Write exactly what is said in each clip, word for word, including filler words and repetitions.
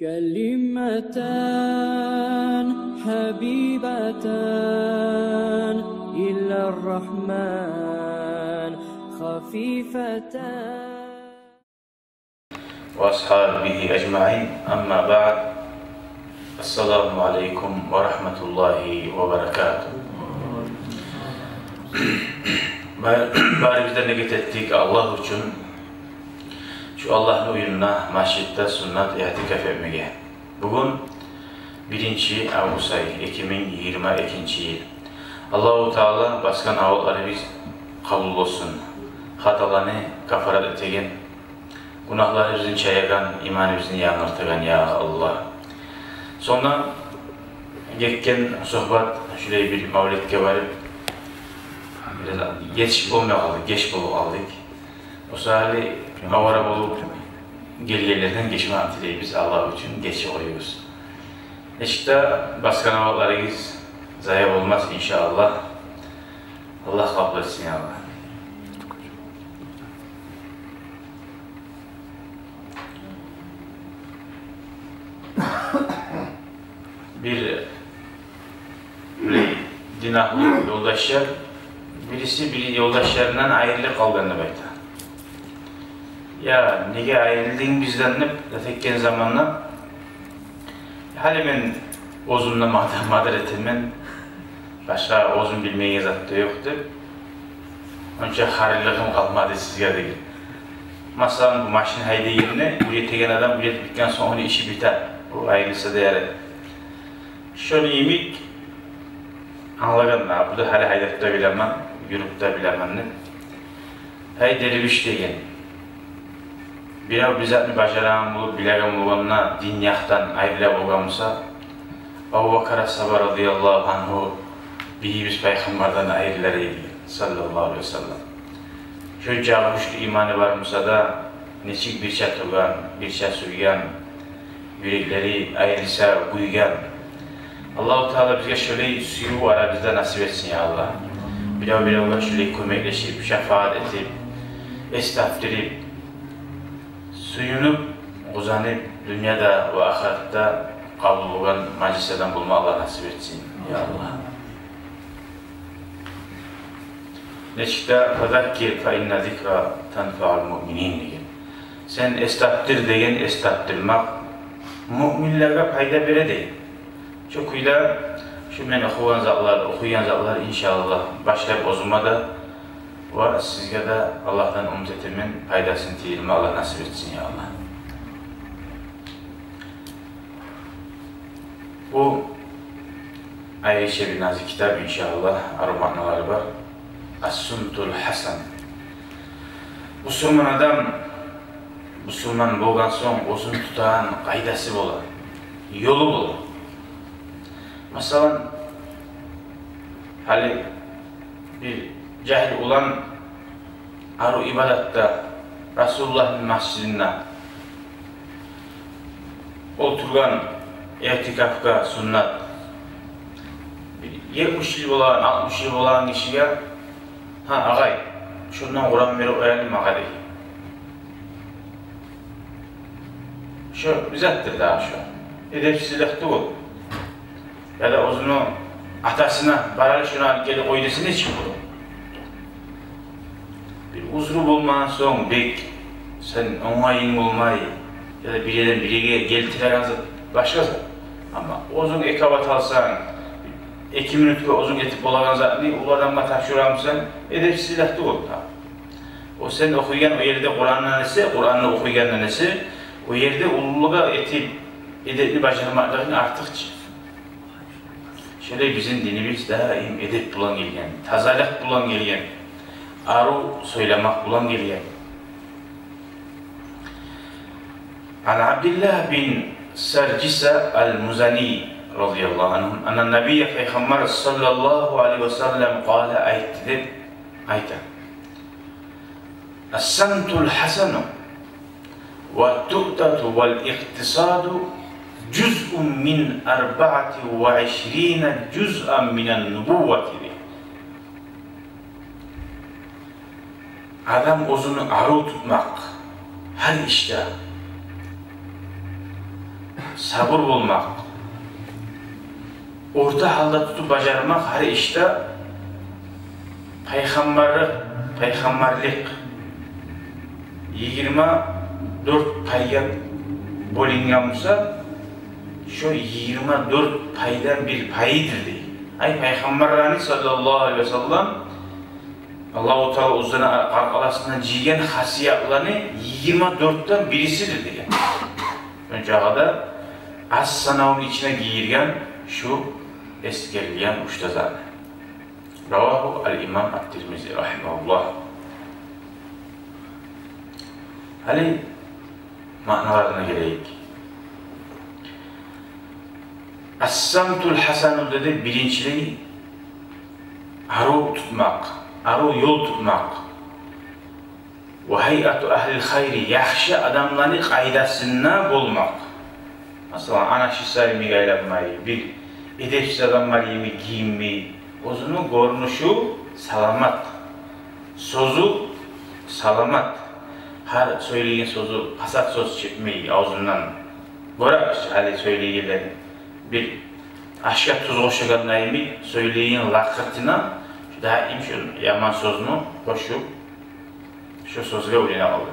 كلمتان حبيبتان إلى الرحمن خفيفتان. وأصحابه أجمعين. أما بعد. السلام عليكم ورحمة الله وبركاته. Ба-, барыбыз да ниет этдик Аллагь учун, шу Аллагьны уьюнде, межитде суннат иътикаф этмеге. Бугюн биринчи август ай, эки минг йигирма экинчи йыл. Аллагьу Таала басгъан амалларыбыз къабул болсун. Хаталаны кафарат этеген, гюнагьларыбызны чаягъан, иманыбызны янгыртагъан, я Аллагь. Сонг да гетген сугьбат шулай бир мавлетге барып, бираз геч болмай къалдыкъ, геч болуп къалдыкъ. О саялы авара болуп гелгенлерден гечмек тилейбиз, Аллагь учун гечип къоюгъуз. Нечик де басгъан амалларыгъыз зая болмас, иншааллагь. Аллагь къабул этсин, я Аллагь. Бир дин агьлю ёлдашлар, бириси бир ёлдашларындан айрылып къалгъан деп айта. Я, неге айрылдынг бизден деп лаф этген заманда, гьали мен оьзюмню мадыр-мадыр этемен, башгъа оьзюм билмейген зат да ёкъ деп, онча харилигим къалмады сизге деген. Масала, бу машин гьайдайгъанны уьйретеген адам уьйретип битген сонг, ону иши бите. О айрылса да ярай. Шону йимик англагъан да, бу да гьали гьайдап да билемен, юрюп де билемен деп. Гьей, дервиш деген, бирев бир затны бажарагъан болуп, билеген болгъанда, дин якъдан айрыла болгъан буса, Абубакар асгьаба радияллагьу ангьу бийибиз Пайхаммардан айрылар эди, саллаллагьу алайгьи ва саллам. Шонча гючлю иманы бар буса да, нечик бирче тургъан, бирче сюйген, юреклери айрылса, гюйген. Аллагьу Таала бизге шолай сююв арабызда насип этсин, я Аллагь. Бирев-биревге шолай кёмеклешип, шафагьат этип, эс тапдырып, сююнюп, къуванып, дюньяда ва ахыратда къабул болгъан мажлислерден болма Аллагь насип этсин, я Аллагь. Нечик де: «Фазаккир фа инна зикра танфаул муъминин», — деген. Сен эс тапдыр деген, эс тапдырмакъ муъминлеге пайда бере деген. Шу кюйде шу мен охугъан затлар, охуйгъан затлар, иншааллагь, башлап оьзюме де ва сизге де Аллагьдан умут этемен, пайдасын тийдирме Аллагь насип этсин, я Аллагь. Бу айрыча бир назик китап, иншааллагь, арив маъналары бар. Ас-Сумтул Хасан. Бусурман адам бусурман болгъан сонг, оьзюн тутагъан къайдасы бола, ёлу бола. Масала, гьали бир жагьил улан арив ибадатда, Расулуллагьны межитинде олтургъан, иътикафгъа суннат, етмиш йыл болагъан, алтмыш йыл болагъан гишиге: «Гьа, агъай, шундан Къуран берип къояйым магъа», — дей. Шо бир затдыр дагъы шо. Эдепсизлик тюгюл? Яда оьзюню атасына: «Бар, шуну алып гелип къой», — десе, нечик болур? Бир узру болмагъан сонг, бек сен онгайынг болмай, яда бир ерден бир ерге гелтиреген зат, башгъа зат. Амма оьзюнг эки абат алсанг, эки минутгъа оьзюнг этип болагъан затны уллу адамгъа тапшурамысан, эдепсизлик тюгюл да. О сен охуйгъан о ерде Къурандан эсе, Къуранны охуйгъандан эсе, о ерде уллугъа этип, эдепни бажармакълыгъынг артыкъ чы. Шолай бизин динибиз даим эдеп булан гелген, тазалыкъ булан гелген, арив сёйлемек булан гелген. Ан Абдиллагь бин Саржиса ал-Музани радияллагьу ангьу, анна набийя, Пайхаммар саллаллагьу алайгьи ва саллам, къала, айтды деп айта: «Ас-самтул хасану ва туътату вал икътисаду жузъун мин арбаати ва ишрина жузъан минан нубуввати», — дей. Адам оьзюн арив тутмакъ гьар ишде, Сабур болмакъ, орта гьалда тутуп бажармакъ гьар ишде. Пайхаммарлыкъ, пайхаммарлыкъ йигирма дёрт пайгъа бёлюнген буса, шо йигирма дёрт пайдан бир пайыдыр дей. Ай, пайхаммарланы, саллаллагьу алайгьи ва саллам, Аллагьу Таала оьзюню къаркъарасына жыйгъан хасиятланы йигирма дёртден бирисидир деген. Шончакъы да аз санавну ичине гийирген шу эсгерилген уьч де затны. Равагьу ал-имам ат-Тирмизи, рагьимагьуллагь. Гьали маъналарына гелейик. Ас-самтул хасану деди, биринчилей, арив тутмакъ, арив ёл тутмакъ. Ва гьайату агьлил хайри, яхшы адамланы къайдасында болмакъ. Масала, анаши сай йимик айланмай, бир эдепсиз адамлар йимик гийинмей. Оьзюню гёрюнюшю саламат, сёзю саламат. Гьар сёйлейген сёзю пасат сёз чыкъмай авзундан. Гёребиз чи гьали сёйлейгенлени. Бир ашгъа туз къошагъанда йимик сёйлейген лакъыртына, даим шу яман сёзню къошуп, шу сёзге уьйренип къалды.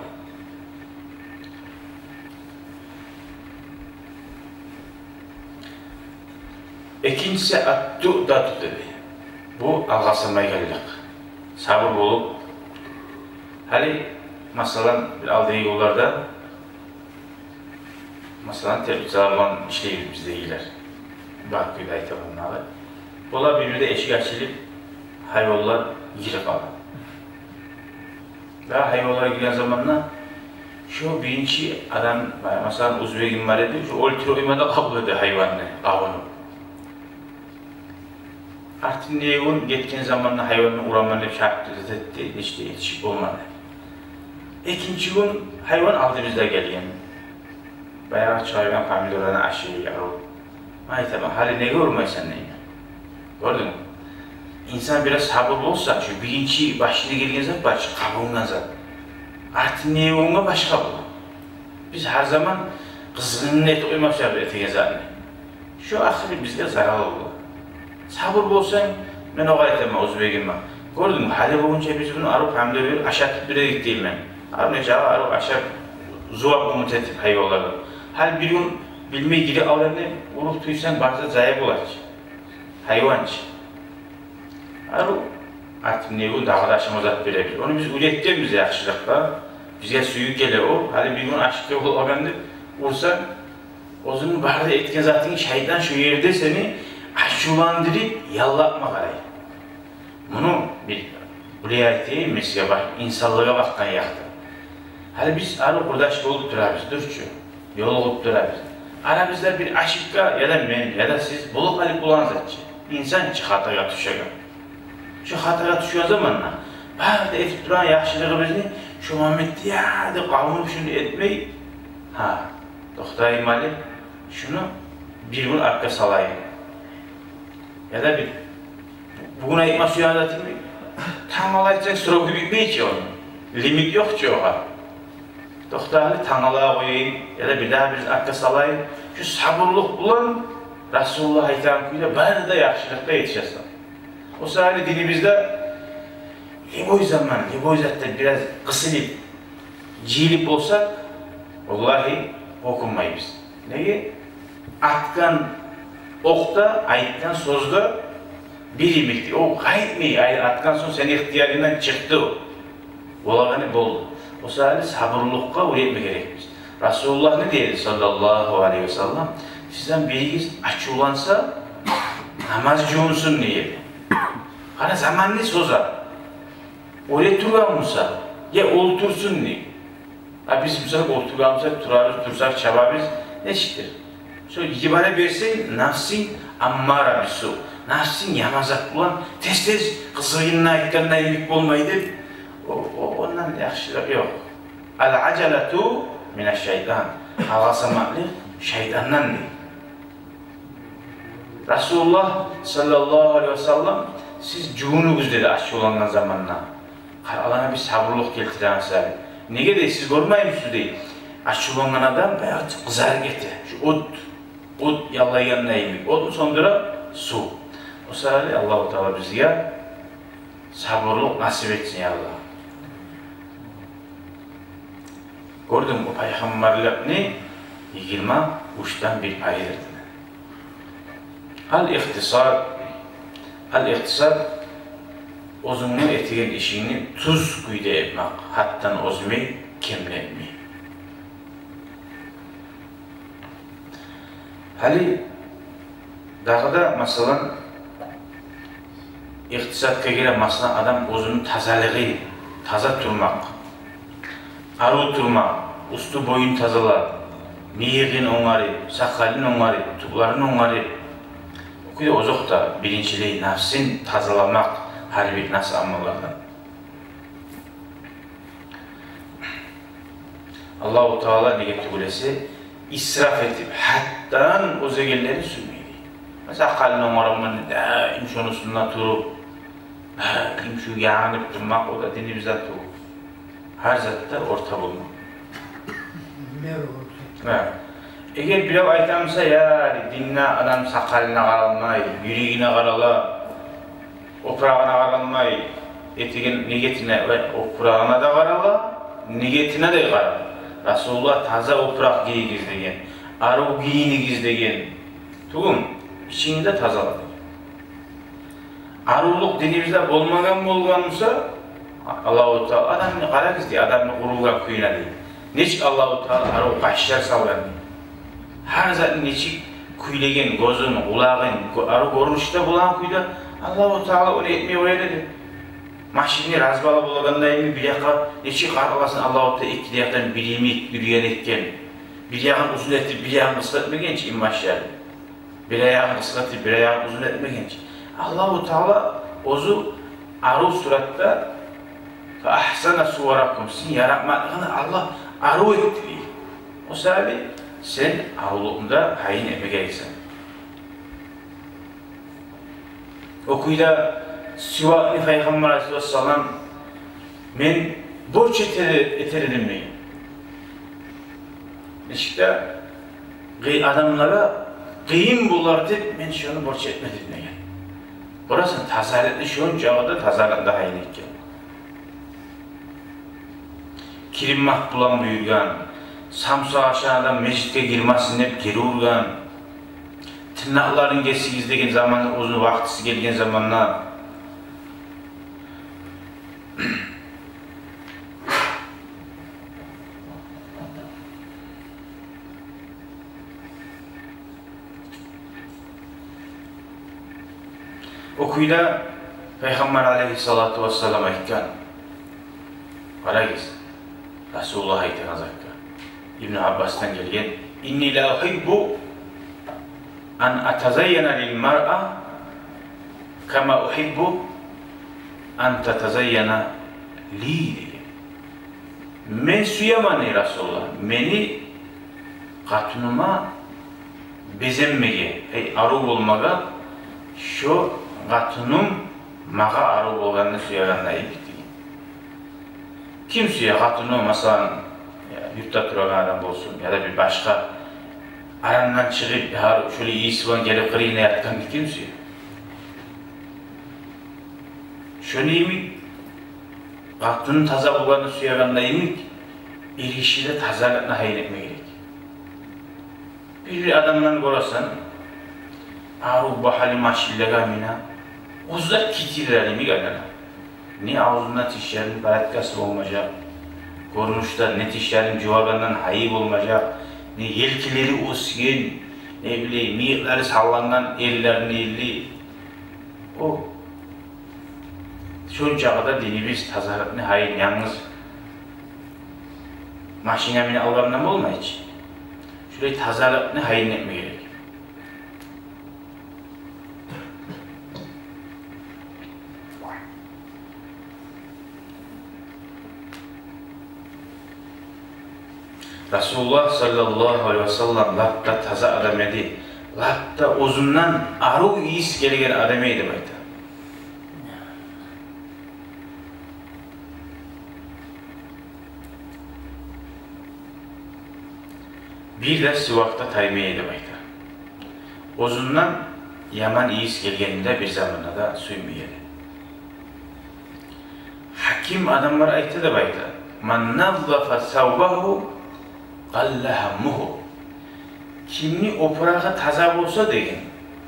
Экинчиси ат-туъдату деди. Бу алгъасамайгъанлыкъ. Сабур болуп, гьали, масала, бир алдагъы ёлларда, масала, теплицалар булан ишлейбиз биздегилер. Бар кюйде айтаман дагъы. Бола, бир-бирде эшик ачылып, гьайванлар гирип къала. Дагъы гьайванлар гирген заманда, шо биринчи адам, масала, оьзбегим бар эди, шо оьлтюрюп къоймады, къабул этди гьайванны, къабул. Артындагъы гюн гетген заманда гьайванны ураман деп чакъырды, зат этди, гьеч де етишип болмады. Экинчи гюн гьайван алдыбызда гелген. Баягъы чыгъаргъан помидорланы ашай, арив. Мен айтаман: «Гьали неге урмайсан?» — деймен. Гёрдюнгмю? Инсан бираз сабур болса, шу биринчи башына гелген зат бар чы, къабуллангъан зат, артындагъы гюнге башгъа бола. Биз гьар заман къызгъынны этип къоймакъ саялы этеген затны. Шо ахыры бизге зарал бола. Сабур болсанг, мен огъар айтаман, оьзбегиме: «Гёрдюнгмю, гьали болгъунча биз буну арив помидор берип ашатып тура эдик, — деймен, — арив нечакъы арив ашап, зувап умут этип гьайванлардан. Гьали бир гюн билмей гирип къалгъанда, уруп тюйсенг, бары зат зая бола чы. Гьайван чы». Арив, артындагъы гюн дагъы да ашама зат беребиз. Ону биз уьйретгенбиз яхшылыкъгъа. Бизге сююп геле о. Гьали бир гюн ашыкъ ёкъ болгъан деп урсанг, оьзюню бары да этген затынг, шайтан шо ерде сени ачувландырып, яллатма къарай. Муну бир, булай айтайым мен сизге, бакъ, инсанлыкъгъа бакъгъан якъдан. Гьали биз арив къурдаш болуп турабыз, дюр чю, ёлугъуп турабыз. Арабызда бир ошибка, яда мен, яда сиз, болуп къалып болагъан зат чы. Инсан чы хатагъа тюшеген. Шо хатагъа тюшген заманда, бары да этип турагъан яхшылыгъыбызны шо моментде, я деп къабуллап, шуну этмей, гьа, токътайым гьали, шуну бир гюн артгъа салайым. Яда бир бугюн айтма сюеген затымны тангала айтсанг, срогу битмей чи ону. Лимит ёкъ чу огъар. Токъта, гьали тангала къояйым, яда бирдагъы бир артгъа салайым. Шу сабурлукъ булан, Расулуллагь айтагъан кюйде, бары да яхшылыкъгъа етишесен. О саялы динибизде любой заман, любой затда бираз къысылып, жыйылып болсакъ, валлагьи, гьёкюнмейбиз. Неге? Атгъан окъ да, айтгъан сёз де бир йимик. О къайтмай, ай, атгъан сонг сени ихтиярынгдан чыкъды о. Болагъаны болду. О саялы сабурлукъгъа уьйретме герекбиз. Расулуллагь не дей эди, саллаллагьу алайгьи ва саллам? Сизден биригиз ачувланса, намаз жувунсун дей эди. Къара, заманны соза. Оьре тургъан буса, я олтурсун дей. А биз, мисал, олтургъан бусакъ, турабыз, турсакъ, чабабыз, нечикдир? Шо йибере берсенг, нафсинг аммара бис-су, нафсинг яман зат булан тез-тез къызыгъынны айтгъанда йимик болмай деп, о, о, ондан яхшылыкъ ёкъ. Ал-ажалату минаш-шайтан. Алгъасамакълыкъ шайтандан дей. Расулуллагь, саллаллагьу алайгьи ва саллам, сиз жувунугъуз деди ачувлангъан заманда. Къаралана, биз сабурлукъ гелтиребиз гьали. Неге дей, сиз гёрмеймисиз дей, Ачувлангъан адам баягъы къызарып гете. Шу от, от яллайгъанда йимик. Отну сёндюре сув. О саялы Аллагьу Таала бизге сабурлукъ насип этсин, я Аллагь. Гёрдюнгмю, о пайхаммарлыкъны йигирма уьчден бир пайы дедим. Ал-ихтисад, ал-ихтисад — оьзюнгню этеген ишингни тюз кюйде этмек, гьатдан озмай, кемлетмей. Гьали дагъы да, масала, ихтисадгъа гире, масала, адам оьзюню тазалыгъы, таза турмакъ, арив турмакъ, уьстю-боюн тазалап, мыйыгъын онгарып, сакъалын онгарып, тюклерин онгарып. О кюйде озокъда, биринчилей нафсын тазаламакъ гьар бир нафс амаллардан. Аллагьу Таала, неге тюгюл эсе, исраф этип, гьатдан озагъанланы сюймей. Масала, сакъалын онгараман деп, даим шону уьстюнде туруп, даим шу ягъынып турмакъ, о да динибизден тюгюл. Гьар затда орта болмакъ. Мер орта. Гьа. Эгер бирев айта буса, я, динде адам сакъалына къаралмай, юрегине къарала, опурагъына къаралмай, этеген ниетине ва опурагъына да къарала, ниетине де къарала. Расулуллагь таза опуракъ гийигиз деген, арив гийинигиз деген. Тюгюлмю, ичингни де тазала деген. Аривлюк динибизде болмагъан болгъан буса, Аллагьу Таала, адамны къарагъыз дей, адамны къурулгъан кююне дей. Нечик Аллагьу Таала арив къашлар салгъан дей. Гьар затны нечик кюйлеген, гёзюн, къулагъын, гё-, арив гёрюнюшде болагъан кюйде Аллагьу Таала ону этмей къоя дей. Машинни разбала болагъанда йимик, бир якъгъа нечик къараласын Аллагьу Таала, эки де якъдан бир йимик юрюген экен. Бир ягъын узун этип, бир ягъын къысгъа этмеген чи, инбашларын. Бир аягъын къысгъа этип, бир аягъын узун этмеген чи. Аллагьу Таала оьзю арив суратда, «Фа агьсана суваракум», сизин яратмакълыгъынгны Аллагь арив этди дей. О саялы сен аривлюкню де гьайын этме герексен. О кюйде сивакны Пайхаммар алайгьиссалам, мен борч этер, этер эдим дей. Нечик де къый-, адамлагъа къыйын болар деп, мен шону борч этмедим деген. Гёресен, тазалыкъны шончакъы да, тазалыкъны да гьайын этген. Киринмек булан буюргъан, самсакъ ашагъан адам межитге гирмесин деп гери ургъан, тырнакъларын гесигиз деген заманда, оьзюню вакътиси гелген заманда. О кюйде Пайхаммар алайгьиссалату вассалам айтгъан. Къарагъыз, Расулуллагь айтагъан затгъа. Ибну Аббасдан гелген: «Инни ла угьиббу ан атазайяна лил маръа кама угьиббу ан татазайяна ли», — деген. Мен сюемен, эй Расулуллагь, мени къатыныма безенмеге, эй, арив болмагъа, шо къатыным магъа арив болгъанны сюегенде йимик деген. Ким сюе къатыны, масала, я, юртда турагъан адам болсун, яда бир башгъа, арамдан чыгъып, гьар шолай ийиси булан гелип къырыйына ятгъанны ким сюе? Шону йимик, къатыны таза болгъанны сюегенде йимик, эргиши де тазалыкъны гьайын этме герек. Бир-бир адамланы гёресен, арив баһалы машинлеге мине, оьзю де китирлер йимик айлана. Не авзунда тишлерини бородкасы болмажакъ, гёрюнюшде не тишлерин жувагъандан гьайы болмажакъ, не елкелери оьсген, не билейим, мыйыкълары саллангъан, эллерини элли. О, шончакъы да динибиз тазалыкъны гьайын янгыз машинге мине алгъандан болмай чы. Шулай тазалыкъны гьайын этме герек. Расулуллагь саллаллагьу алайгьи ва саллам лап да таза адам эди. Лап да оьзюнден арив ийис гелген адам эди деп айта. Бир де сивакъда таймай эди деп айта. Оьзюнден яман ийис гелгенин де бир заманда да сюймей эди. Гьаким адамлар айтды деп айта: «Ман наззафа савбагьу къалла гьаммугьу». Кимни опурагъы таза болса деген,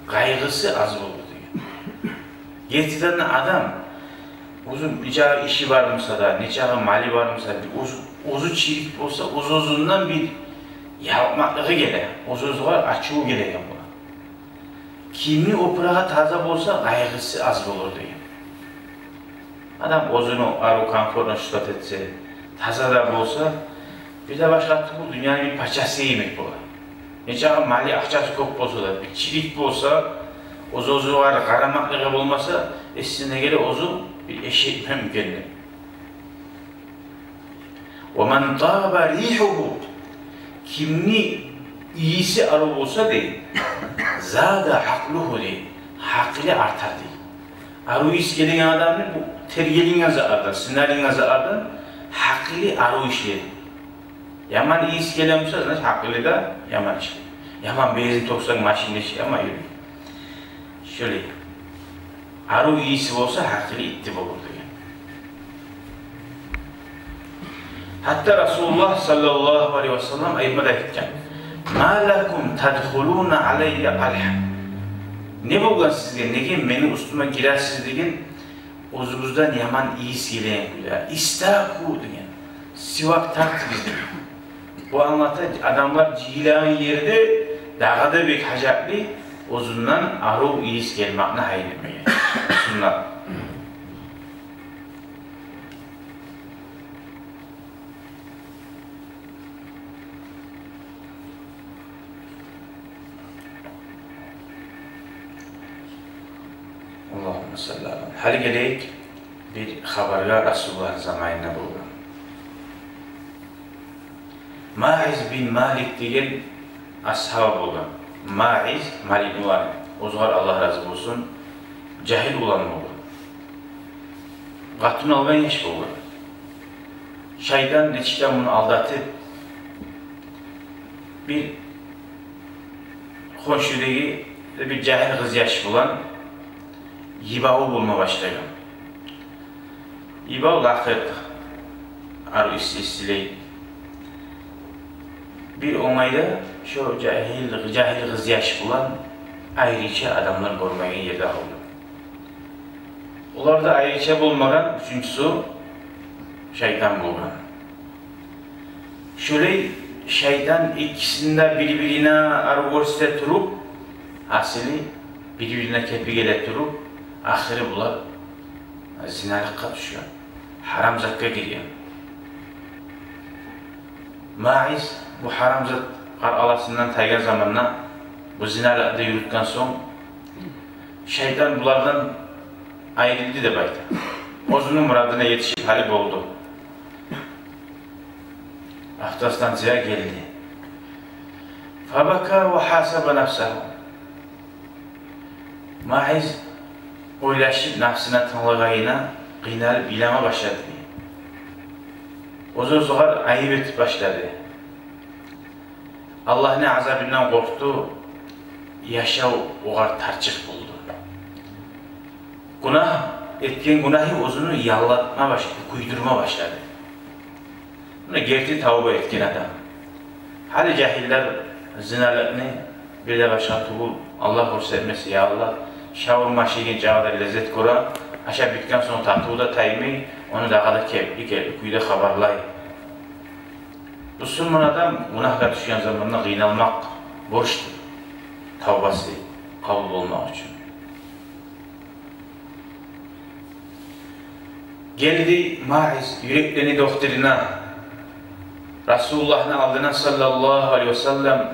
къайгъысы аз болур деген. Гертиден де адам, оьзю нечакъы иши бар буса да, нечакъы малы бар буса да, оьзю, оьзю чирик болса, оьз-оьзюнден бир ялкъмакълыгъы геле, оьз-оьзюне ачуву гелеген бола. Кимни опурагъы таза болса, къайгъысы аз болур деген. Адам оьзюню арив, комфортно чувствовать этсе, таза да болса, бир де башгъа тюгюл, дюньяны бир пачасы йимик бола. Нечакъы малы, акъчасы кёп болса да, бир чирик болса, оьз-оьзюне къарамакълыгъы болмаса, эсине геле оьзю бир эшек йимик экен деп. «Ва ман таба ригьугьу», кимни ийиси арив болса дей, «зада акълугьу» дей, гьакъылы артар дей. Арив ийис гелеген адамны, бу тергелинген затлардан, сыналынгъан затлардан гьакъылы арив ишлей. Яман ийис геле буса, значит, гьакъылы да яман ишлей. Яман бензин тёксенг, машин ишлей, амма юрюй. Шолай. Арив ийиси болса, гьакъылы итти болур деген. Гьатта Расулуллагь саллаллагьу алайгьи ва саллам айтма да айтгъан: «Ма лакум тадхулуна алайя къалгьа?» Не болгъан сизге, неге мени уьстюме гиресиз деген, оьзюгюзден яман ийис гелеген кюйде. «Истаку» деген. Сивак тартыгъыз деген. Бу англата, адамлар жыйылагъан ерде дагъы да бек гьажатлы оьзюнден арив ийис гелмекни гьайын этмеге. Суннат. Аллагьумма салли ала. Гьали гелейик бир хабаргъа, Расулуллагьны заманында болгъан. Маъиз бин Малик деген асгьаба болгъан. Маъиз, Маликни уланы. Огъар Аллагь рази болсун. Жагьил улан болгъан. Къатын алгъан яш болгъан. Шайтан нечик де муну алдатып, бир хоншудагъы бир жагьил къыз яш булан йыбаву болма башлагъан. Йыбав лакъыр, арив ийис, ийис геле. Бир онгайда шо жагьил, жагьил къыз яш булан айрыча адамлар гёрмеген ерде къалды. Оларда айрыча болмагъан уьчюнчюсю шайтан болгъан. Шолай шайтан экисин де бир-бирине арив гёрсете туруп, асылы бир-бирине кепи геле туруп, ахыры булар зиналыкъгъа тюшген, гьарам затгъа гирген. Маъиз бу гьарам зат къаркъарасындан тайгъан заманда, бу зиналыкъны да юрютген сонг, шайтан булардан айрылды деп айта. Оьзюню мурадына етишип гьали болду. Автостанциягъа гелди. Фабака ва гьасаба нафсагьу. Маъиз ойлашып, напсына тынглагъанына къыйналып йылама башлады. Оьз-оьзюне айып этип башлады. Аллагьны азабындан къоркъду, яшав огъар тарчыкъ болду. Гюнагь, этген гюнагьы оьзюню яллатма башлады, кюйдюрме башлады. Муна герти тавба этген адам. Гьали жагьиллер зиналыкъны бир де башгъа тюгюл, Аллагь гёрсетмесе, я Аллагь, шавурма ашайгъан чакъы да леззет гёре, ашап битген сонг татыву да таймай, ону дагъы да кепли-кепли кюйде хабарлай. Бусурман адам гюнагьгъа тюшген заманда къыйналмакъ борчдур, тавбасы къабул болмакъ учун. Гелди Маъиз юреклени дохтуруна, Расулуллагьны алдына, саллаллагьу алайгьи ва саллам.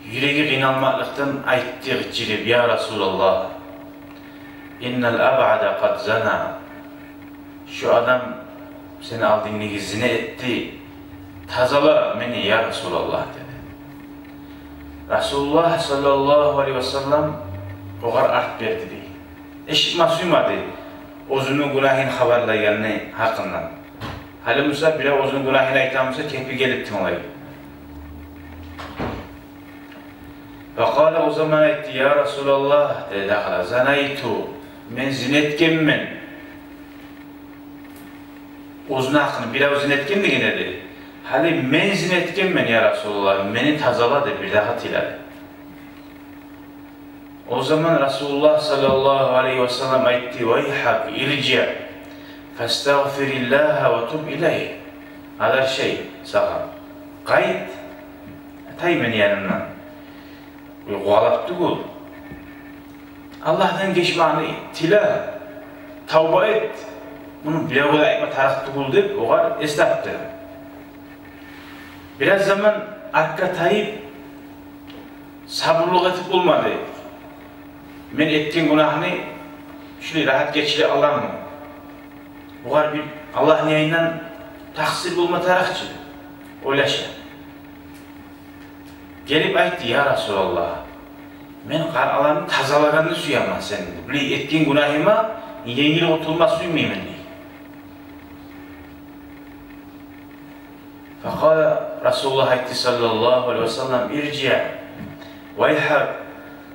Юреги къыйналмакълыкъдан айтды къычырып: «Я Расулаллагь, иннал абъада къад зана». Шу адам сени алдынгдагъы зина этди. Тазала мени, я Расулаллагь, деди. Расулуллагь, саллаллагьу алайгьи ва саллам, огъар арт берди дей. Эшитме сюймеди оьзюню гюнагьын хабарлайгъанны гьакъындан. Гьали буса бирев оьзюню гюнагьын айта буса, кепи гелип тынглай. Факъала, о заман айтды: «Я Расулаллагь, — деди дагъы да, — занайту, мен зина этгенмен». Оьзюню гьакъында, бирев зина этген деген эди. Гьали мен зина этгенмен, я Расулаллагь, мени тазала деп бирдагъы тиледи. О заман Расулуллагь саллаллагьу алайгьи ва саллам айтды: «Вайгьак, иржиъ, фастагъфириллагьа ва туб илайгь». Адаршай сагъа, къайт, тай мени янымдан. Къувалап тюгюл. Аллагьдан гечмекни тиле, тавба эт. Муну биревге де айтма тарыкъ тюгюл деп огъар эс тапды. Бираз заман артгъа тайып, сабурлукъ этип болмады. Мен этген гюнагьны шулай рагьат гечире аламмы? Бугъар бир Аллагьны янындан такъсыр болма тарыкъ чы деп ойлаша. Гелип айтды: «Я Расулаллагь, мен къараланы тазалагъанны сюемен сени. Булай этген гюнагьыма енгил къутулма сюймеймен», — дей. Факъала, Расулуллагь айтды саллаллагьу алайгьи ва саллам: «Иржиъ, вайгьак,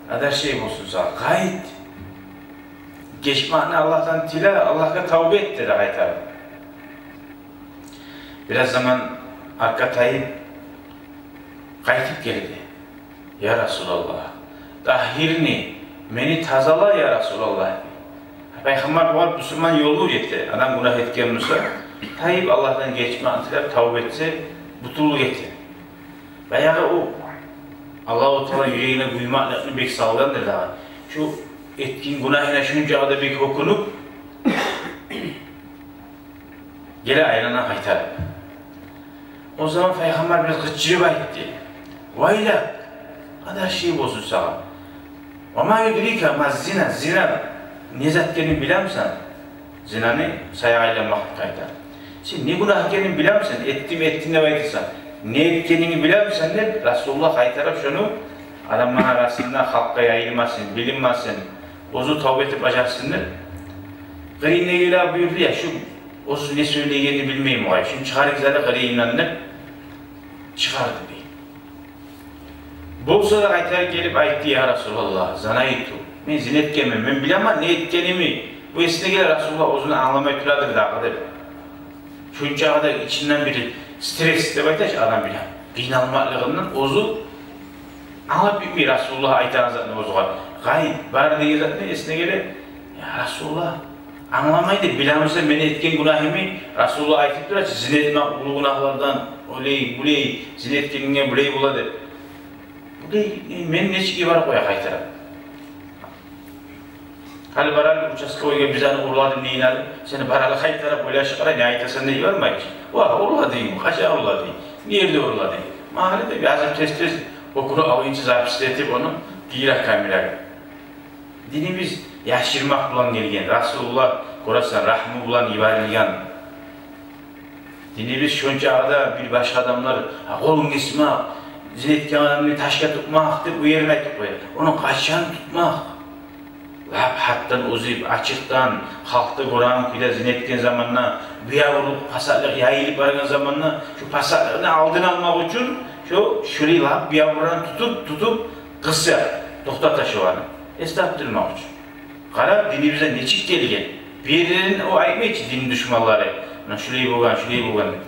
адаршай болсун сагъа, къайт. Гечмекни Аллагьдан тиле, Аллагьгъа тавба эт», — деди къайтарып. Бираз заман артгъа тайып, къайтып гелди. «Я Расулаллагь, тагьгьирни, мени тазала, я Расулаллагь». Пайхаммар бугъар бусурман ёлну уьйретди. Адам гюнагь этген буса, тайып Аллагьдан гечмекни тилеп, тавба этсе, бютюнлюк эте. Баягъы о Аллагьу Таала юрегине гюймекликни бек салгъандыр дагъы. Шу этген гюнагьына шунчакъы да бек гьёкюнюп, геле айлана къайтарып. О заман Пайхаммар бир къычырып айтды: «Вайлак, адаршай болсун сагъа. Ва ма юдрика ма зина, зина не зат экенин билемисен?» Зинаны саягъа айланмакъ деп айта. «Сен не гюнагь экенин билемисен? Этдим, этдим деп айтасан. Не этгенинги билемисен?» — деп Расулуллагь къайтарып шону адамланы арасында халкъгъа яйылмасын, билинмесин. Оьзю тавба этип бажарсын деп. Къырыйындагъылагъа буюрду: «Я, шу оьзю не сёйлейгенин билмеймен огъай. Шуну чыгъарыгъыз гьали къырыйымдан», — деп чыгъарды дей. Болса да къайтарып гелип айтды: «Я Расулаллагь, занайту. Мен зина этгенмен, мен билемен не этгенимни». Бу эсине геле, Расулуллагь оьзюн англамай турадыр дагъы деп. Шунчакъы да ичинден бир стресс деп айтайыкъ, адам бир къыйналмакълыгъындан оьзю англап битмей Расулуллагь айтагъан затны оьзюне. Къайт, бар деген затны эсине геле: «Я Расулуллагь, англамай деп, билемисен мени этген гюнагьымны, Расулуллагь айтып тура чы, зина этмек уллу гюнагьлардан, олай, булай, зина этгенинге булай бола деп. Булай, э, мен нечик йиберип къояйым къайтарып? Гьали баралы участковойгъа, бизин урлады дейим гьали, сени баралы къайтарып, ойлашып къара, не айтасан деп йибермей чи. Ва, урлады дейим, къачан урлады дейим, не ерде урлады дейим. Магьаллада бир азыр тез-тез окуну алгъынча запись этип ону, гийире камерагъа». Динибиз яшырмакъ булан гелген, Расулуллагь, гёресен, рагьму булан йиберилген. Динибиз шончакъы да бир башгъа адамлар, а, къолун кесмек, зина этген адамны ташгъа тутмакъ деп, бу ерин айтып къоя. Ону къачан тутмакъ? Лап гьатдан озуп, ачыкъдан, халкъ да гёреген кюйде зина этген заманда, бир ябурлукъ, пасатлыкъ яйылып барагъан заманда, шу пасатлыкъны алдын алмакъ учун, шу, шулай лап бир ябурдан тутуп, тутуп, къыса, токътата шуланы. Эс тапдырмакъ учун. Къара, динибизде нечик гелген. Бир ерден о айтмай чы дин душманлары: «Муна шулай болгъан, шулай болгъан», — деп.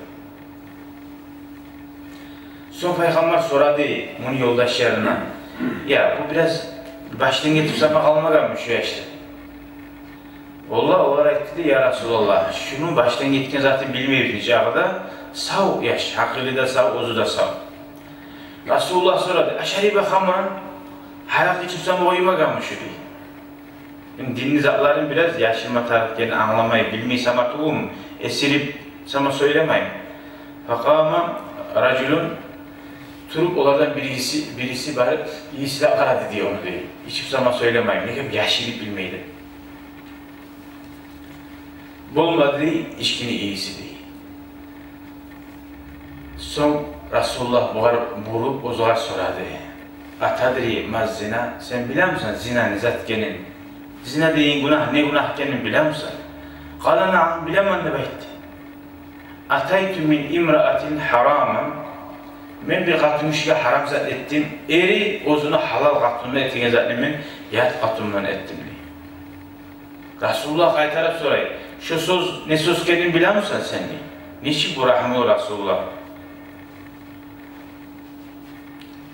Сонг Пайхаммар сорады муну ёлдашларына: «Я, бу бираз башдан гетип сама къалмагъанмы шу яшда?» Олар, олар айтды дей: «Я Расулаллагь, шуну башдан гетген затын билмейбиз, нечакъы да сав яш, гьакъылы да сав, оьзю де сав». Расулуллагь сорады: «Ашариба хамран? Гьаракъы ичип сама къоймагъанмы шу?» — дей. Динни затларын бираз яшырма тарыкъ экенин англамай, билмей сама тюгюлмю, эсирип сама сёйлемейми? Факъама ражулун, туруп олардан бириси, бириси барып ийисине къарады дей ону дей. Ичип сама сёйлемейми, неге яшырып билмейди? Болмады дей ичкини ийиси дей. Сонг Расулуллагь бугъар буруп, оьзюне сорады: «Атадри ма зина? Сен билемисен зина не зат экенин? Зина деген гюнагь, не гюнагь экенин билемисен?» «Къала наам, билемен», — деп айтды. «Атайту мин имраатин хараман, Мен бир къатынгишиге гьарам зат этдим, эри оьзюню гьалал къатынына этеген затны мен ят къатынына этдим, дей. Расулуллагь къайтарып сорай: «Шо сёз не сёз экенин билемисен сен?» — дей. Нечик бу рагьмулу Расулуллагь?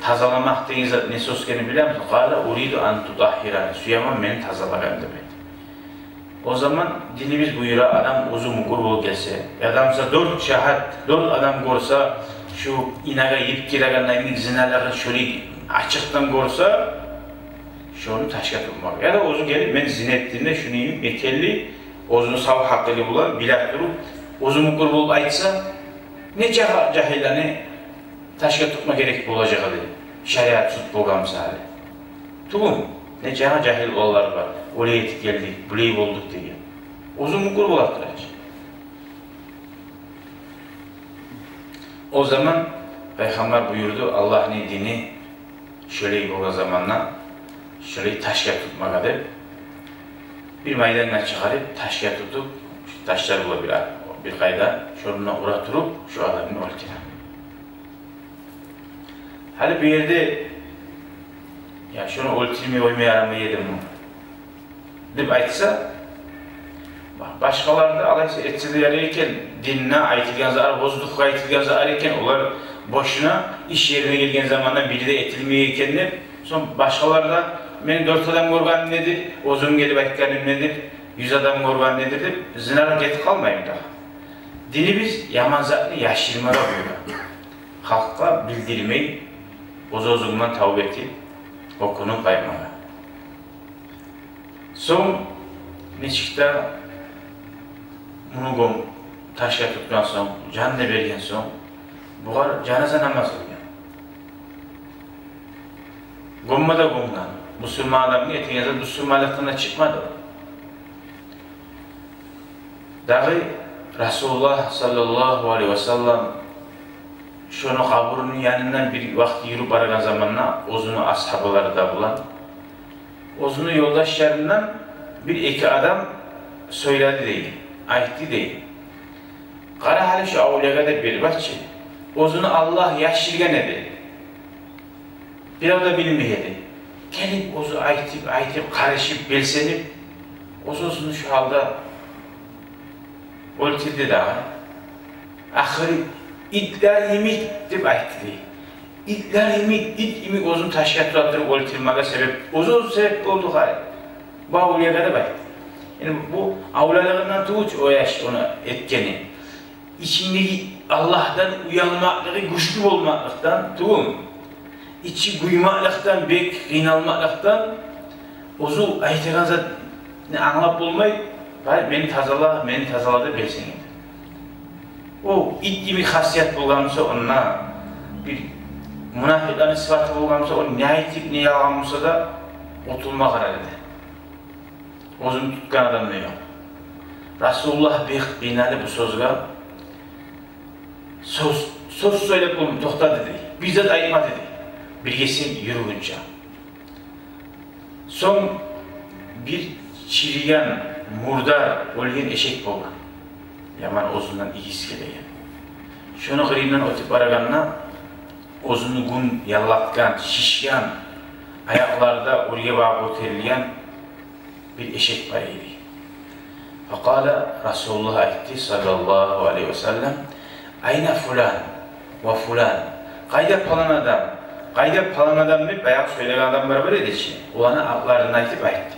Тазаламакъ деген зат не сёз экенин билемисен? «Къала: уриду ан тутагьгьирани, сюемен мени тазалагъанны», — деп айта. О заман динибиз буюра, адам оьзю мюкюр болуп гелсе, яда буса дёрт шагьат, дёрт адам гёрсе, шу инагъа йирип гирегенлени зиналарын шолай ачыкъдан гёрсе, шону ташгъа тутмакъ. Яда оьзю гелип: «Мен зина этдим де, шуну йимик мекенли, оьзюню сав гьакъылы булан биле туруп, оьзю мюкюр болуп айтса, нече жагьиллени ташгъа тутма герек болажакъ эди, шариат суд болгъан буса гьали. Тюгюлмю? Нече жагьил уланлар бар, олай этип гелдик, булай болдукъ деген. Оьзю мюкюр бола тура чы». О заман Пайхаммар буюрду, Аллагьны дини шолай болгъан заманда шолай ташгъа тутмагъа деп, бир майдангъа чыгъарып, ташгъа тутуп, ташлар бола бир, бир къайда, шонунда ура туруп, шо адамны оьлтюре. Гьали бу ерде: «Я, шону оьлтюрмей къоймай ярамай эдим», — деп айтса, ба-, башгъалар да алай этсе де ярай экен, динде айтылгъан зат, оьзлюкге айтылгъан зат экен, олар бошуна иш ерине гелген заманда бири де этилмей экен деп, сонг башгъалар да: «Мени дёрт адам гёргеним недир, оьзюм гелип айтгъаным недир, юз адам гёргени недир?» — деп, зиналыкъ этип къалмаймы дагъы? Динибиз яман затны яшырмагъа буюра. Халкъгъа билдирмей, оьз-оьзюнгден тавба этип, оькюнюп къайтмагъа. Сонг нечик де муну гём-, ташгъа тутгъан сонг, жанын да берген сонг, бугъар жаназа намаз къылгъан. Гёмме де гёмген. Бусурман адамны этеген зат бусурманлыкъдан да чыкъмады. Дагъы Расулуллагь саллаллагьу алайгьи ва саллам шону къабурну янындан бир вакъти юрюп барагъан заманда оьзюню асгьабалары да булан, оьзюню ёлдашларындан бир-эки адам сёйледи дей, айтды дей: «Къара гьали шу авлиягъа да бир бакъчы. Оьзюню Аллагь яшыргъан эди. Бирев де билмей эди. Гелип оьзю айтып, айтып, къарышып, белсенип, оьз-оьзюн шу гьалда оьлтюрдю дагъы. Ахыры итлер йимик», — деп айтды дей. Итлер йимик, ит йимик оьзюн ташгъа тутуп оьлтюрмеге себеп, оьзю, оьзю себеп болду гьали бу авлиягъа деп айтды. Яни бу авлиялыгъындан тюгюл чю о яш ону этгени. Ичиндеги Аллагьдан уялмакълыгъы гючлю болмакълыкъдан тюгюлмю? Ичи гюймакълыкъдан, бек къыйналмакълыкъдан, оьзю айтагъан затны англап болмай, «Бай, мени тазала, мени тазала», — деп белсенген. О ит йимик хасият болгъан буса, онда бир мунафикълени сыпаты болгъан буса, о не айтып, не ялгъан буса да, къутулма къарар эди. Оьзюн тутгъан адам да ёкъ. Расулуллагь бек къыйналып бу сёзге, сёз, сёз сёйлеп болмай токътады дей. Бир зат айтмады дей. Биргесин юрюгюнче. Сонг бир чириген, мурдар, оьлген эшек болгъан. Яман оьзюнден ийис гелеген. Шону къырыйындан оьтюп барагъанда, оьзюню гюн яллатгъан, шишген, аякълары да оьрге багъып гётерилген бир эшек бар эди. Факъала, Расулуллагь айтды, саллаллагьу алайгьи ва саллам: «Айна фулан ва фулан?» «Къайда палан адам? Къайда палан адам?» — деп, баягъы сёйлеген адамлар бар эди чи, оланы атларын айтып айтды.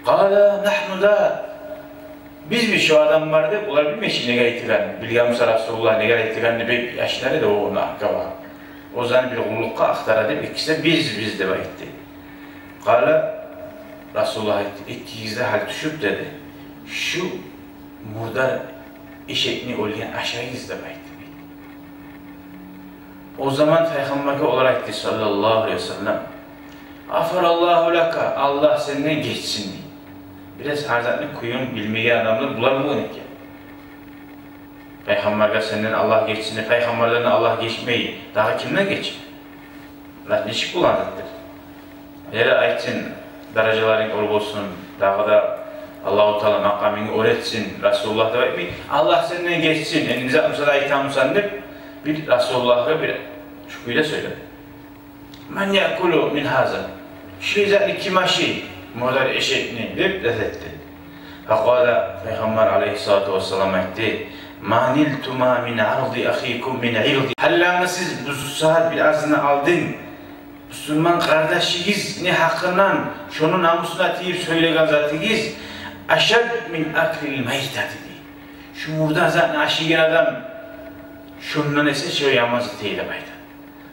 «Къала: нагьну за». «Биз, биз шу адамлар», — деп, олар билмей чи неге айтылгъанын. Билген буса Расулуллагь неге айтылгъанын, бек яшнар эди о ону гьакъгъа багъып. Оьзлени бир къуллукъгъа ахтара деп, экиси де «биз, биз» деп айтды. Къала, Расулуллагь айтды: «Экигиз де гьали тюшюп, — деди, — шу мурдар эшекни оьлген ашагъыз», — деп айтды. О заман Пайхаммаргъа олар айтды, саллаллагьу алайгьи ва саллам: «Гъафараллагьу лака, Аллагь сенден гечсин», — дей. Бираз гьар затны кююн билмеген адамлар булар болгъан экен. Пайхаммаргъа «сенден Аллагь гечсин» деп, Пайхаммардан Аллагь гечмей, дагъы кимден гечер? Мунда нечик булан затдыр? Яда айтсын, даражаларынг оьр болсун, дагъы да Аллагьу Таала макъамынгны оьр этсин, Расулуллагь деп айтмай, «Аллагь сенден гечсин, энни не зат буса да айтамысан», — деп, Бир Расулуллагьгъа бир шу кюйде сёйледи: «Ман яъкулу мин гьаза?» Шу затны ким ашай, мурдар эшекни, деп лаф этди. Факъала, Пайхаммар алайгьиссалату вассалам айтды: «Ма нилтума мин арди ахикум мин ирди». Гьали сиз бу сагьат бир аздан алдын бусурман къардашыгъызны гьакъындан, шону намусуна тийип сёйлеген затыгъыз ашад мин аклил майтати, дей. Шу мурдар затны ашайгъан адам шондан эсе чы яман зат эди деп айта.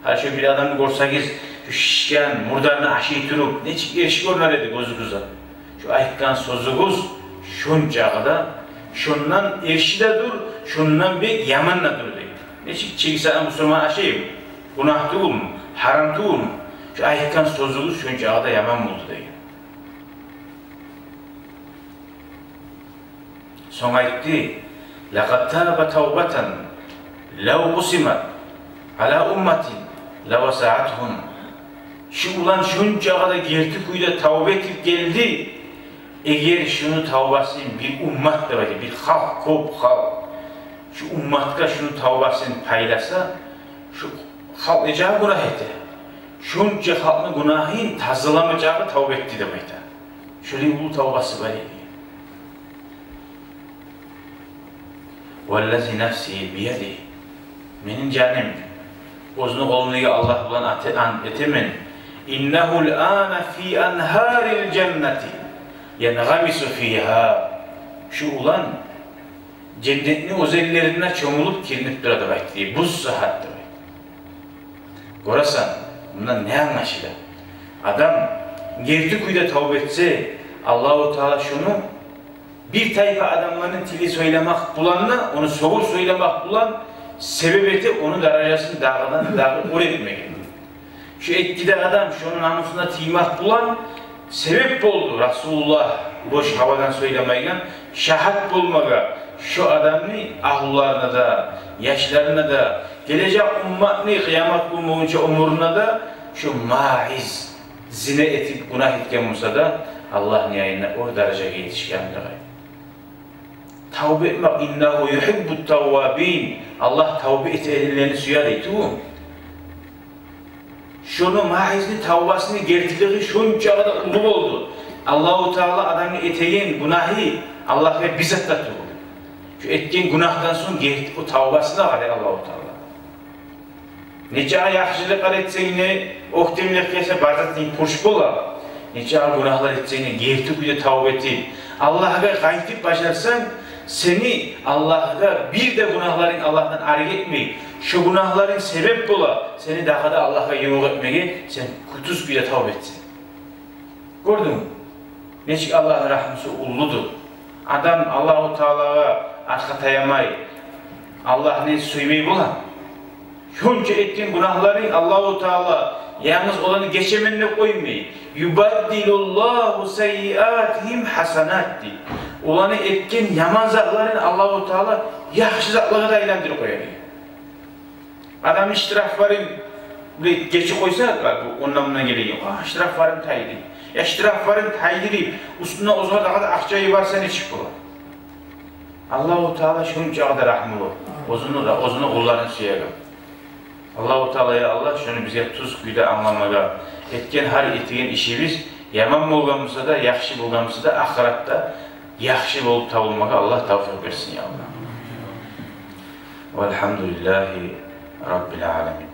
Гьали шу бир адамны гёрсегиз, шу шишген мурдарны ашай туруп, нечик эрши гёрюнер эди гёзюгюзге. Шу айтгъан сёзюгюз шончакъы да, шондан эрши де дюр, шондан бек яман да дюр, дей. Нечик чегисе бусурман ашай, гюнагь тюгюлмю, гьарам тюгюлмю? Шу айтгъан сёзюгюз шончакъы да яман болду, деген. Сонг айтды: «Лакъад таба тавбатан лав къусимат ала умматин лавасаатгьум». Шу улан шончакъы да герти кюйде тавба этип гелди. Эгер шуну тавбасын бир уммат, деп айта, бир халкъ, кёп халкъ, шу умматгъа шуну тавбасын пайласа, шу халкъ нечакъы гюнагь эте, шонча халкъны гюнагьын тазаламакъ учун тавба этди, деп айта. Шолай уллу тавбасы бар эди. «Валлази нафси биядигьи». Мени жаным оьзюню къолундагъы Аллагь булан ате-, ант этемен. «Иннагьу алана фи ангьарил жаннати янгъамису фигьа». Шу улан женнетни оьзенлерине чомулуп киринип тура, деп айтды, бу сагьат, деп айтды. Гёресен, мундан не англашыла? Адам герти кюйде тавба этсе, Аллагьу Таала шону бир тайпа адамланы тили сёйлемек булан да, ону сёгюп сёйлемек булан себеп эте ону даражасын дагъыдан-дагъы оьр этмеге. Шу экки де адам шону намусуна тиймек булан себеп болду Расулуллагь бош гьавадан сёйлемейген, шагьат болмагъа шо адамны агьлюлерине де, яшларына да, гележек умматны къыямат гюн болгъунча оьмюрюне де, шо Маиз зина этип, гюнагь этген буса да, Аллагьны янында оьр даражагъа етишген дагъы. Тавба этмек, «иннагьу югьиббут таввабин», Аллагь тавба этегенлени сюе, дей тюгюл. Шону Маизни тавбасыны гертилиги шончакъы да уллу болду. Аллагьу Таала адамны этеген гюнагьы Аллагьгъа бир зат да тюгюл. Шо этген гюнагьдан сонг герти о тавбасына къарай Аллагьу Таала. Нечакъы яхшылыкълар этсенг де, оьктемлик гелсе, бар затынг пуч бола. Нечакъы гюнагьлар этсенг де, герти кюйде тавба этип, Аллагьгъа къайтып бажарсанг, сени Аллагьгъа бир де гюнагьларынг Аллагьдан арек этмей, шо гюнагьларынг себеп бола сени дагъы да Аллагьгъа ювукъ этмеге, сен тюз кюйде тавба этсенг. Гёрдюнгмю? Нечик Аллагьны рагьмусу уллудур. Адам Аллагьу Таалагъа аркъа таямай, Аллагьны сюймей бола. Шонча этген гюнагьларынг Аллагьу Таала янгыз оланы гечемен деп къоймай. «Юбаддилуллагьу саййиатигьим гьасанат», – дей. Оланы этген яман затларын Аллагьу Таала яхшы затлагъа да айландырып къоя, дей. Адамны штрафларын булай гечип къойса, бу ондан-мундан гелеген, а, штрафларын тайды. Я штрафларын тайдырып, уьстюне оьзюне дагъы да акъча йиберсе, нечик бола? Аллагьу Таала шончакъы да рагьмулу оьзюню, оьзюню къулларын сюеген. Аллагьу Таала, я Аллагь, шону бизге тюз кюйде англамагъа, этген гьар этеген ишибиз яман болгъан буса да, яхшы болгъан буса да, ахыратда яхшы болуп табулмагъа Аллагь тавфикъ берсин, я Аллагь. Валгьамдулиллагьи раббил аламин.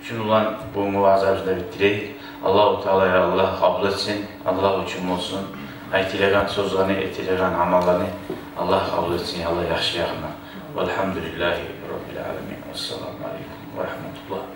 Шуну булан бугюнгю ваазабызны да битдирейик. Аллагьу Таала, я Аллагь, къабул этсин. Аллагь учун болсун. Айтылагъан сёзлени, этилагъан амалланы Аллагь къабул этсин, я Аллагь, яхшы ягъына. Валгьамдулиллагьи раббил аламин. Вассаламу алейкум ва рагьматуллагь.